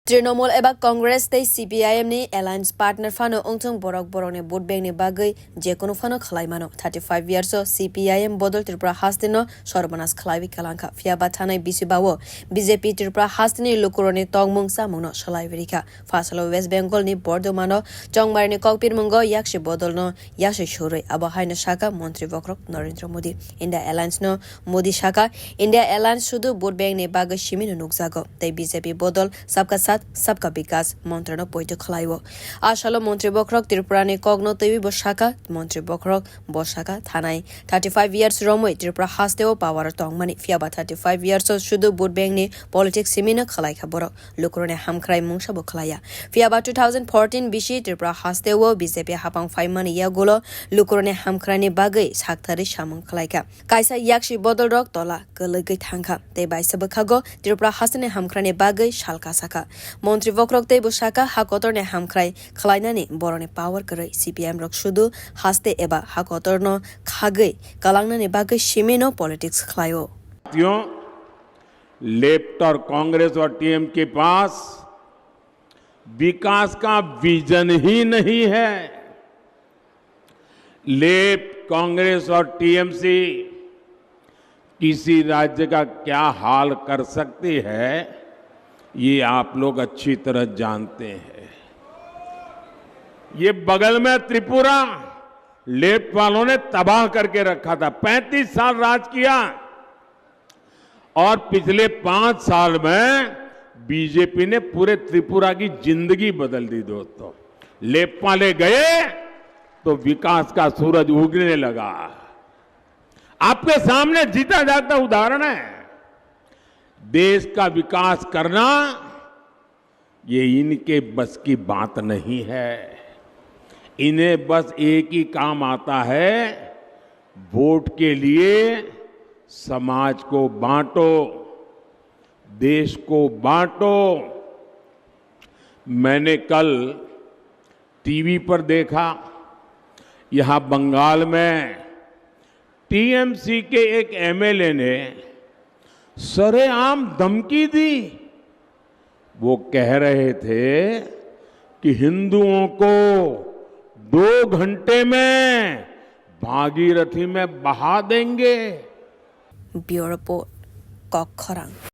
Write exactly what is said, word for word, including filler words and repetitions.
Trinamool eba Congress tei C P I M ni alliance partner phano wngthung, borok borokni vote bank ni bagwi jekunu phano khlai mano. Thirty five years o C P I M bodol Tripura haste no sorbanas khlaiwi kalangkha. Phiya ba thanai bisi ba o B J P Tripura haste ni lukurokni tongmung chamung no swlaiwi rikha. Phasalo West Bengal ni Bordhomano Chongmari ni kokpirmungo yaksi bodol no yaswi surwi abo haino saka Montri Bokhorok Narendra Modi. India Alliance no Modi saka, India Alliance sudu vote bank ni bagwi simi no nukjago, tei B J P bodol Sabka Saath, Sabka Vikas mantra no poito khlaio. Asalo Montri Bokhorok Tripura ni kok no twiwi bo saka, Montri Bokhorok bo saka thanai thirty five years romwi Tripura haste o power o tongmani, phiya ba thirty five years o sudu vote bank ni politics simi no khlai kha borok. Lukurokni hamkrai mungsa bo khlaiya. Phiya ba two thousand fourteen bisi Tripura haste o B J P hapang phaimani yagulo lukurokni hamkrai ni bagwi sakthari samung khlaikha. Kaisa yaksi bodol rok tola kwlwgwi thangkha tei baisa bwkhago Tripura haste ni hamkrai ni bagwi sal kasakha. Montri Bokhorok tei bo saka ha kotor ni hamkrai khlainani borokni power kwrwi. C P I M rok sudu haste eba ha kotor no khagwi kalangnani bagwi simi no politics khlaio. साथियों, लेफ्ट और कांग्रेस और टीएम के पास विकास का विजन ही नहीं है। लेफ्ट, कांग्रेस और टीएमसी किसी राज्य का क्या हाल कर सकती है, ये आप लोग अच्छी तरह जानते हैं। ये बगल में त्रिपुरा, लेफ्ट वालों ने तबाह करके रखा था, पैंतीस साल राज किया। और पिछले पांच साल में बीजेपी ने पूरे त्रिपुरा की जिंदगी बदल दी दोस्तों। लेफ्ट वाले गए तो विकास का सूरज उगने लगा। आपके सामने जीता जागता उदाहरण है। देश का विकास करना, ये इनके बस की बात नहीं है। इन्हें बस एक ही काम आता है, वोट के लिए समाज को बांटो, देश को बांटो। मैंने कल टीवी पर देखा, यहां बंगाल में टीएमसी के एक एमएलए ने सरेआम धमकी दी। वो कह रहे थे कि हिंदुओं को दो घंटे में भागीरथी में बहा देंगे। Bureau Report, Kok Khorang.